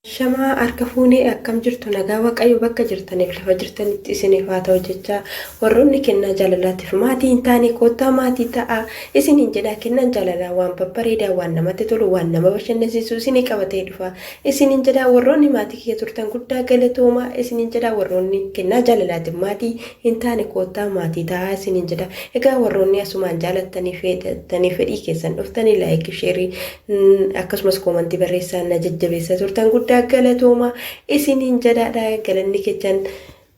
Ashamaa harka fuunee akkam jirtu nagaa Waaqayyo bakka jirtaniif lafa jirtanitti isiniif haa ta'u jechaa warroonni kennaa jaalalaatiif maatii hin taane koottaa maatii ta'aa isiniin jedhaa kennaan jaalalaa waan babbareedaa waan namatti tolu waan nama bashannansiisu isinii qabatee dhufa isiniin jedhaa warroonni maatii kiyya turtan guddaa galatoomaa isiniin jedhaa warroonni kennaa jaalalaatiif maatii hin taane koottaa maatii ta'aa isiniin jedha egaa warroonni asumaan jaalattanii fedhattanii fedhii keessan dhuftanii like share akkasumas comment barreessaa na jajjabeessaa turtan guddaa galatooma isiniin jedhaadha. Galanni keessan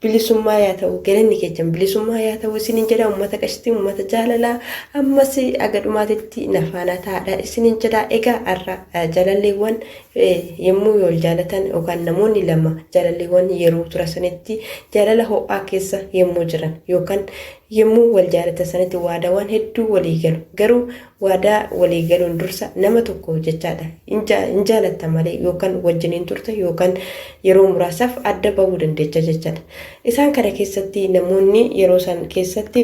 bilisummaa yaa ta'u, galanni keessan bilisummaa yaa ta'u isiniin jedha. Uummata qashtii, uummata jaalalaa, ammas aga dhumaatitti na faana ta'aadha isiniin jedha. Egaa har'a jaalalleewwan yommuu wal jaalatan yookaan namoonni lama jaalalleewwan yeroo tura sanitti jaalala ho'aa keessa yommuu jiran yookaan yommuu wal jaalatan sanatti waadaawwan hedduu walii galu. Garuu waadaa walii galuun dursa nama tokko jechaadha hin jaalatta malee yookaan wajjiniin turte yookaan yeroo muraasaaf adda bahuu dandeecha jechaadha. Isaan kana keessatti namoonni yeroo san keessatti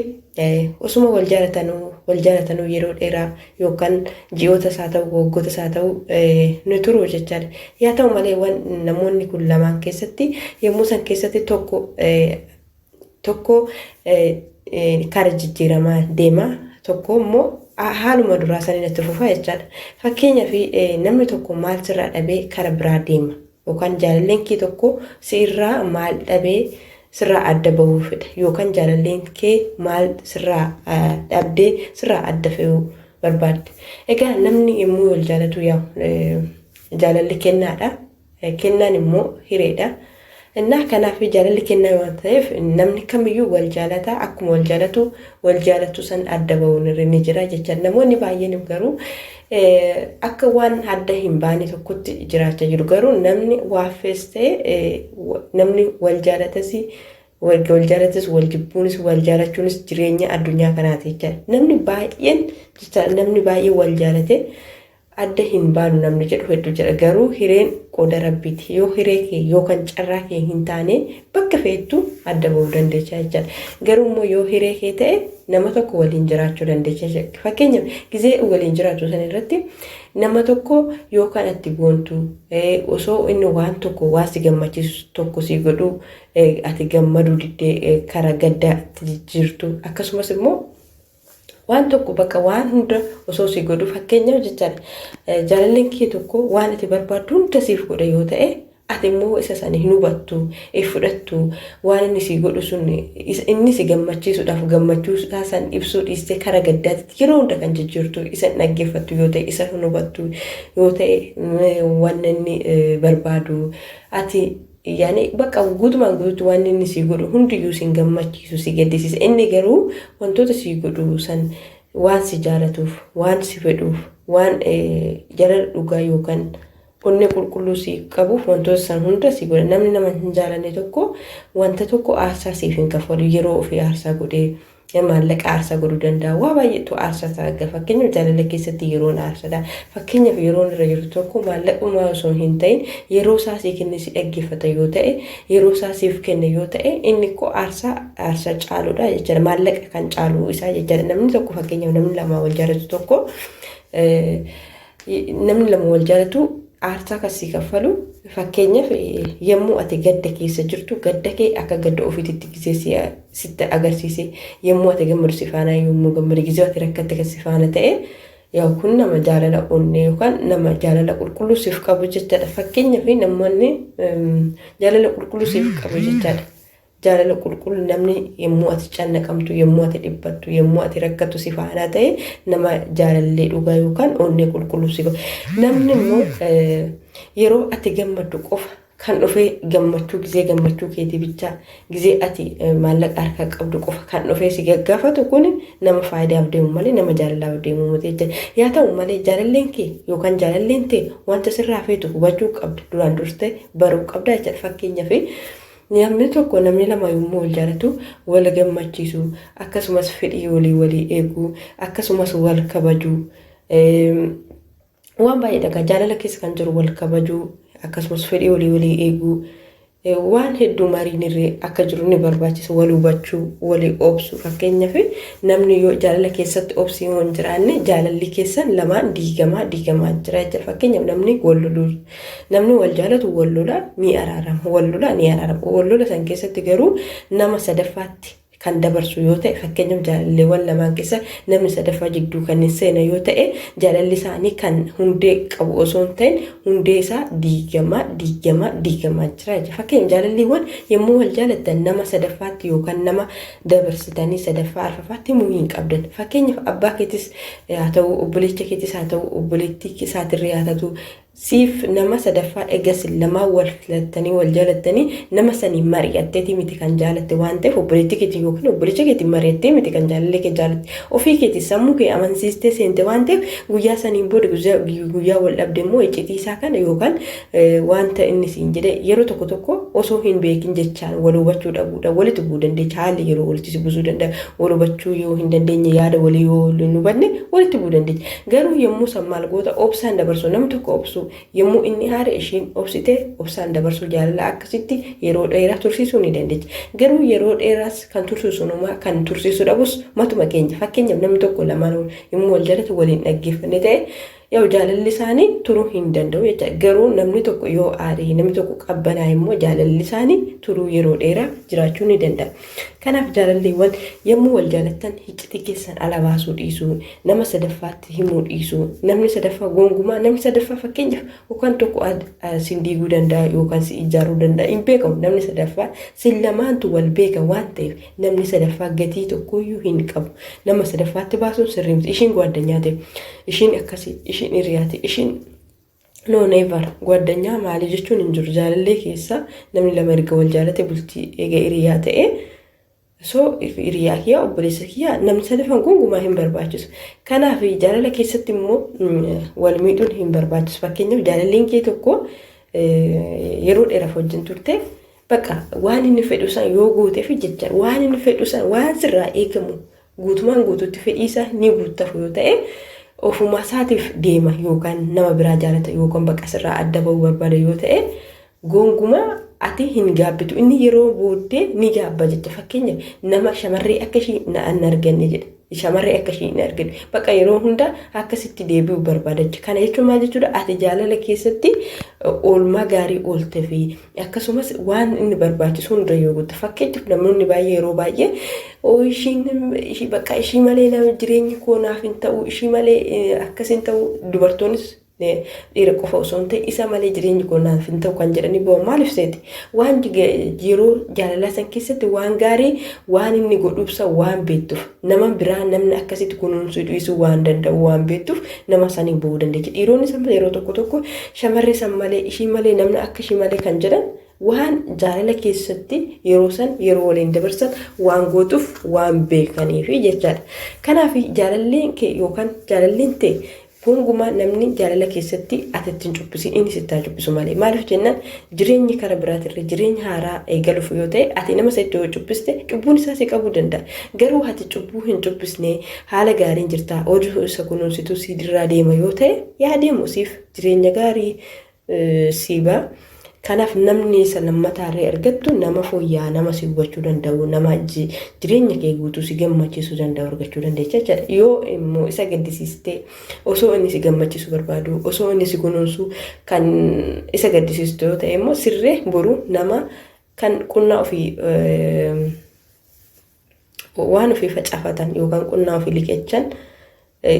osuma wal jaalatanuu wal jaalatanuu yeroo dheeraa yookaan ji'ootas haa ta'u waggootas haa ta'u ni turu jechaadha. Yaa ta'u malee waan namoonni kun lamaan keessatti yommuu san keessatti tokko tokko kara jijjiiramaa deema, tokko immoo haaluma duraa saniin itti fufa jechaadha. Fakkeenyaaf namni tokko maal sirraa dhabee kara biraa deema yookaan jaalalleen kee tokko sirraa maal dhabee sirraa adda bahuu fedha yookaan jaalalleen kee maal sirraa dhabdee sirraa adda fe'uu barbaadde. Egaa namni yommuu wal jaalatu yaa jaalalli kennaadha. Kennaan immoo hireedha. Innaa kanaaf jaalalli kennaa waan ta'eef namni kamiyyuu wal jaalata akkuma wal jaalatu wal jaalatu san adda bahuun irra ni jira jecha. Namoonni baay'een garuu akka waan adda hin baane tokkotti jiraachaa jiru. Garuu namni waaffees ta'e namni wal jaalatas wal jaalatas wal jibbuunis wal jaalachuunis jireenya addunyaa kanaati jecha. Namni baay'een jecha namni baay'een wal jaalate adda hin baanu namni jedhu hedduu jira. Garuu hireen qooda Rabbiiti. Yoo hiree kee yookaan carraa kee hin taane bakka feettu adda bahuu dandeecha jechaadha. Garuu immoo yoo hiree kee ta'e nama tokko waliin jiraachuu dandeecha jechuudha. Fakkeenyaaf gizee waliin jiraatu san irratti nama tokko yookaan ati boontu osoo inni waan tokko waan si gammachiisu tokko si godhu ati gammaduu diddee karaa gaddaatti jijjiirtu, akkasumas immoo waan tokko bakka waan hunda osoo si godhu, fakkeenyaaf jechaadha. Jaalalleen kee tokko waan ati barbaaddu hunda siif godha yoo ta'e, ati immoo isa sana hin hubattu, hin fudhattu, waan inni si godhu sun inni si gammachiisuudhaaf gammachuu isaa san ibsuu dhiistee kara gaddaatti yeroo hunda kan jijjiirtu, isa hin dhaggeeffattu yoo ta'e, isa hin hubattu yoo ta'e, waan inni barbaadu ati yaani bakka guutumaan guututti waan inni si godhu hundiyyuu si gammachiisu, si gaddisiisa. Inni garuu wantoota si godhu san waan si jaalatuuf, waan si fedhuuf, waan jaalala dhugaa yookaan onnee qulqulluu si qabuuf wantoota san hunda si godha. Namni nama hin jaalanne tokko wanta tokko aarsaa siif hin kaffalu. Yeroo ofii aarsaa godhee, maallaqa aarsaa godhuu danda'a. Waa baay'eetu aarsaa ta'a. Fakkeenyaaf jaalala keessatti yeroon aarsaadha. Fakkeenyaaf yeroon irra jiru tokko maallaquma osoo hin ta'in yeroo isaa sii kenne, si dhaggeeffata yoo ta'e, yeroo isaa siif kenne yoo ta'e, inni koo aarsaa aarsaa caaludha jechaadha. Maallaqa kan caalu isaa jechaadha. Namni tokko, fakkeenyaaf namni lama wal jaalatu tokko, namni lama wal jaalatu aarsaa kan sii kaffalu, fakkeenyaaf yommuu ati gadda keessa jirtu gadda kee akka gadda ofiititti gisee sitti agarsiise, yommuu ati gammadu si faana yommuu gammadu, gisee ati rakkatte kan si faana ta'e, yaa kun nama jaalala onnee yookaan nama jaalala qulqulluu siif qabu jechaadha. Fakkeenyaaf namoonni jaalala qulqulluu siif qabu jechaadha. Jaalala qulqulluu namni yommuu ati cannaqamtu, yommuu ati dhiphattu, yommuu ati rakkattu si faana ta'e nama jaalallee dhugaa yookaan onnee qulqulluu si qabu. Namni immoo yeroo ati gammaddu qofa kan dhufee gammachuu gizee gammachuu keetii bichaa, gizee ati maallaqa harkaa qabdu qofa kan dhufee si gaggaafatu kun nama faayidaaf deemu malee nama jaalalaaf deemu miti jechuudha. Yaa ta'u malee jaalalleen kee yookaan jaalalleen tee wanta sirraa feetu hubachuu qabda, duraan dursitee baruu qabda jechuudha. Fakkeenyaaf namni tokko, namni lama yommuu wal jaalatu wal gammachiisu, akkasumas fedhii walii walii eeguu, akkasumas wal kabajuu, waan baay'eedha. Jaalala keessa kan jiru wal kabajuu, akkasumas fedhii walii walii eeguu. Waan hedduu mariin irree akka jiru ni barbaachisa. Wal hubachuu, walii obsuu. Fakkeenyaaf, namni yoo jaalala keessatti obsi yoo hin jiraanne, jaalalli keessan lamaan diigamaa diigamaa jira jechuudha. Fakkeenyaaf, namni wal loluu, namni wal jaalatu wal lola, ni araarama, wal lola, ni araarama. Wal lola san keessatti garuu nama sadaffaatti kan dabarsu yoo ta'e, fakkeenyaaf jaalalleewwan lamaan keessa namni sadaffaa jidduu kan hin seene yoo ta'e, jaalalli isaanii kan hundee qabu osoo hin ta'in hundee isaa diigamaa diigamaa diigamaa jira jechuudha. Fakkeenyaaf, jaalalleewwan yommuu wal jaalattan nama sadaffaatti yookaan nama dabarsitanii sadaffaa arfaffaatti himuu hin qabdan. Fakkeenyaaf, abbaa keetis haa ta'u, obboleessa keetis haa ta'u, obboleettii isaatirree haa ta'u, siif nama sadaffaa egas lamaan wal filattanii wal jaalattanii nama sanii mari'atteeti miti kan jaalatte. Waan ta'eef, obboleettii keetii yookiin obboleessa keetiin mari'attee miti kan jaalallee kee jaalatte. Ofii keetii sammuu kee amansiistee seente. Waan ta'eef, guyyaa saniin booda guyyaa wal dhabde immoo iccitii isaa kana yookaan wanta inni siin jedhe yeroo tokko tokko osoo hin beekin jechaan wal hubachuu dhabuudha walitti bu'uu dandeenya. Haalli yeroo walitti si buusuu danda'a. Wal hubachuu yoo hin dandeenye, yaada walii yoo hin hubanne, walitti bu'uu dandeenya. Garuu yommuu san maal goota? Obsaan dabarsuu. Namni tokko obsuu, yommuu inni haare ishiin obsite obsaan dabarsuu, jaalala akkasitti yeroo dheeraa tursiisuu ni dandeenya. Garuu yeroo dheeraas kan tursiisu numaa, kan tursiisuu dhabus matuma keenya. Fakkeenyaaf, namni tokko lamaan yommuu wal jaalatu waliin dhaggeeffanne ta'e, yoo jaalalli isaanii turuu hin danda'u jecha. Garuu namni tokko yoo aaree, namni tokko qabbanaa immoo, jaalalli isaanii turuu, yeroo dheeraa jiraachuu ni danda'a. Kanaaf, jaalalleewwan yommuu wal jaalattan iccitii keessan ala baasuu dhiisuu, nama sadaffaatti himuu dhiisuu. Namni sadaffaa gonkumaa, namni sadaffaa fakkeenyaaf yookaan tokko sin diiguu danda'a yookaan si ijaaruu danda'a, hin beekamu. Namni sadaffaa, sin lamaantu wal beeka waan ta'eef, namni sadaffaa gatii tokkoyyuu hin qabu. Nama sadaffaatti baasuun sirrii miti. Ishiin gwaaddanyaa ta'e, ishiin akkasii, ishiin hiriyaati, ishiin, no, never. Gwaaddanyaa maalii jechuun hin jiru. Jaalallee keessa namni lama erga wal jaalate, bultii eega hiriyaa ta'e, so hiriyaa kiyyaa, obboleessa kiyyaa, namni sadaffaan gonkumaa hin barbaachisu. Kanaaf, jaalala keessatti immoo wal miidhuun hin barbaachisu. Fakkeenyaaf, jaalalleen kee tokko yeroo dheeraaf wajjin turte, bakka waan inni fedhu san yoo gooteef jecha, waan inni fedhu san, waan sirraa eegamu guutumaan guutuutti fedhii isaa ni guuttafu yoo ta'e, ofuma isaatiif deema yookaan nama biraa jaalata yookaan bakka sirraa adda bahuu barbaada yoo ta'e, gonkumaa ati hin gaabbitu. Inni yeroo booddee ni gaabba jecha. Fakkeenya, nama shamarree akka ishii na hin arganne jedhe, shamarree akka ishii hin arganne, bakka yeroo hunda akkasitti deebi'uu barbaada jecha. Kana jechuun maal jechuudha? Ati jaalala keessatti oolmaa gaarii oolte fi akkasumas waan inni barbaachisu hunda yoo guutte. Fakkeenyaaf, namoonni baay'ee yeroo baay'ee ishiin bakka ishii malee nama jireenyi koo naaf hin ta'u, ishii malee akkas hin ta'u, dubartoonnis dhiira qofa osoo hin ta'e, isa malee jireenyi koo naaf hin ta'u kan jedhanii bu'an maaliif seeti? Waan yeroo jaalalaa san keessatti waan gaarii waan inni godhuufsa waan beektuuf, nama biraa namni akkasitti kunuunsuu dhiisuu waan danda'u waan beektuuf, nama saniin bu'uu dandeechi. Dhiironni san yeroo tokko tokko shamarree san malee, ishii malee, namni akka ishii malee kan jedhan waan jaalala keessatti yeroo san yeroo waliin dabarsan waan gootuuf waan beekaniif jechaadha. Kanaaf, jaalalleen kee yookaan jaalalleen ta'e gonkumaa namni jaalala keessatti ati ittiin cubbisin, inni sitti haa cubbisu malee. Maaliif jennaan, jireenyi kara biraatirra jireenya haaraa eegaluuf yoo ta'e, ati nama isa itti yoo cubbiste, cubbuun isaa si qabuu danda'a. Garuu ati cubbuu hin cubbisne, haala gaariin jirta, oduu isa kunuunsitu si dirraa deema yoo ta'e, yaa deemu, siif jireenya gaarii siiba. Kanaaf, namni isa lammataarree argattu nama fooyya'aa, nama si hubachuu danda'u, nama jireenya kee guutuu si gammachiisuu danda'u argachuu dandeessa jechaadha. Yoo immoo isa gaddisiistee, osoo inni si gammachiisuu barbaadu, osoo inni si kunuunsu kan isa gaddisiistu yoo ta'e immoo, sirree boruu nama kan qunnaa ofii waan ofii facaafatan yookaan qunnaa ofii liqeechan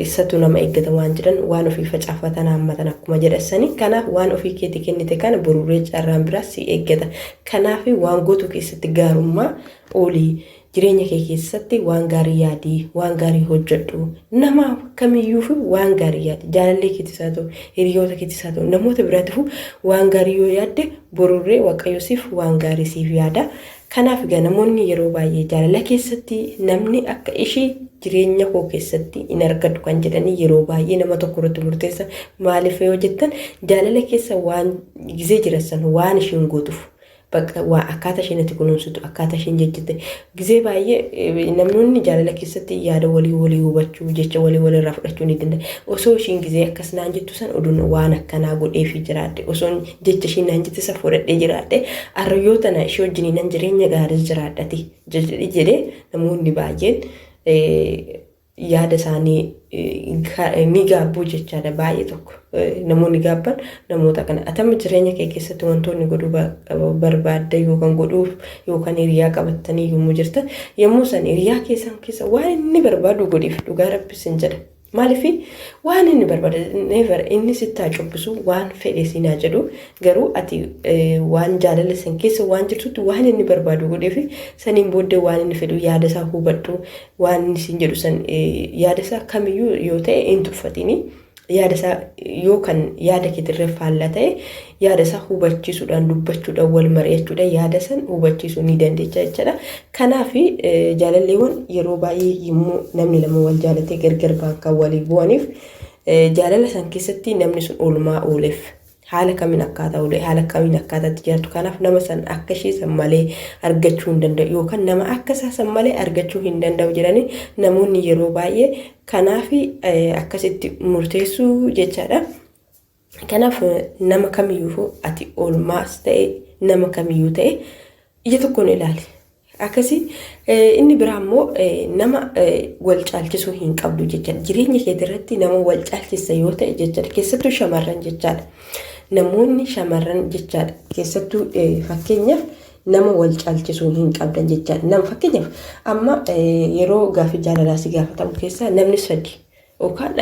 isatu nama eeggata waan jedhan, waan ofii facaafatan haammatan akkuma jedhasani. Kanaaf, waan ofii keetii kennite kana boruree carraan biraas si eeggata. Kanaaf, waan gootu keessatti gaarummaa oolii, jireenya kee keessatti waan gaarii yaadii, waan gaarii hojjedhu. Nama kamiyyuuf waan gaarii yaadi. Jaalallee keetis haa ta'u, hiriyoota keetis haa ta'u, namoota biraatiif waan gaarii yoo yaadde, borurree Waaqayyo siif waan gaarii siif yaada. Kanaaf egaa, namoonni yeroo baay'ee jaalala keessatti namni akka ishii jireenya koo keessatti hin argadhu kan jedhanii yeroo baay'ee nama tokko irratti murteessa. Maaliif yoo jettan, jaalala keessa waan gizee jiran san waan ishiin gootuuf. Bakka waa akkaataa isheen itti kunuunsitu, akkaataa isheen jejjette gizee baay'ee namoonni jaalala keessatti yaada walii walii hubachuu, jecha walii walirraa fudhachuu ni danda'a. Osoo ishiin gizee akkas naan jettu san oduun waan akkanaa godheefii jiraadhe, osoo jecha ishiin naan jette san fudhadhee jiraadhe, har'a yoo tana ishee wajjin nan jireenya gaarii jiraadhati jedhee namoonni baay'een yaada isaanii ni gaabbuu jechaadha. Baay'ee tokko namoonni gaabban namoota kana. Atama jireenya kee keessatti wantoonni godhuu barbaadda yookaan godhuuf yookaan hiriyaa qabattanii yommuu jirtan, yommuu san hiriyaa keessan keessa waan inni barbaadu godhiif. Dhugaa Rabbi sin jedha. Maaliif waan inni barbaadu never inni sitti haa cubbisu, waan fedhe siin haa jedhu, garuu ati waan jaalala san keessa waan jirtutti waan inni barbaadu godheef. Saniin booddee waan inni fedhu yaada isaa hubadhu. Waan inni siin jedhu san, yaada isaa kamiyyuu yoo ta'e hin tuffatini. Yaada isaa yoo kan yaada keetirra faallaa ta'e, yaada isaa hubachiisuudhaan, dubbachuudhaan, wal mari'achuudhaan yaada san hubachiisuu ni dandeecha jechaadha. Kanaaf jaalalleewwan yeroo baay'ee yommuu namni lama wal jaalatee gargar ba'an kan walii bu'aniif jaalala san keessatti namni sun oolmaa ooleef, haala kamiin akkaataa oole, haala kamiin akkaataatti jiraatu. Kanaaf nama san akka ishee san malee argachuu hin danda'u yookaan nama akka isaa san malee argachuu hin danda'u jedhanii namoonni yeroo baay'ee kanaaf akkasitti murteessuu jechaadha. Kanaaf nama kamiyyuu ati oolmaas ta'e, nama kamiyyuu ta'e, ija tokkoon ilaali. Akkasii inni biraa immoo nama wal caalchisuu hin qabdu jechaadha. Jireenya kee irratti nama wal caalchisa yoo ta'e jechaadha. Keessattuu shamarran jechaadha. Namoonni shamarran jechaadha. Keessattuu fakkeenyaaf nama wal caalchisuu hin qabdan jechaadha. Nama fakkeenyaaf amma yeroo gaaffii jaalalaa si gaafatamu keessaa namni sadi yookaan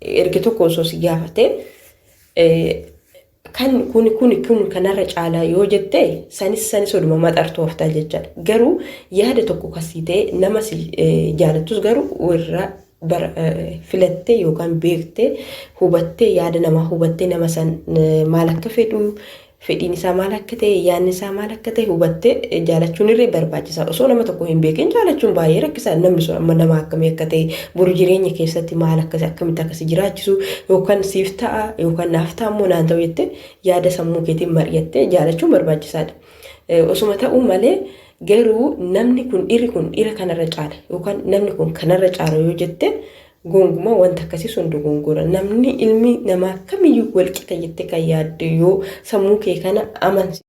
erga tokko osoo si gaafatee, kan kuni kuni kun kanarra caalaa yoo jette, sanis sanis oduma maxartuu haftaa jechaadha. Garuu yaada tokko kasii ta'e nama si jaalattus garuu irra filattee yookaan beektee, hubattee, yaada namaa hubattee, nama san maal akka fedhu, fedhiin isaa maal akka ta'e, yaadni isaa maal akka ta'e hubattee jaalachuun irree barbaachisaadha. Osoo nama tokko hin beekin jaalachuun baay'ee rakkisaadha. Namni sun amma nama akkamii akka ta'e, boru jireenya keessatti maal akkasii, akkamitti akkasii jiraachisu, yookaan siif ta'a yookaan naaf ta'a immoo naan ta'u jettee yaada sammuu keetiin mari'attee jaalachuun barbaachisaadha. Osuma ta'uu malee garuu namni kun, dhiirri kun dhiira kanarra caala yookaan namni kun kanarra caala yoo jette, gonkumaa wanta akkasii sun dogongora. Namni ilmi namaa kamiyyuu wal qixa jettee kan yaadde yoo sammuu kee kana amansi.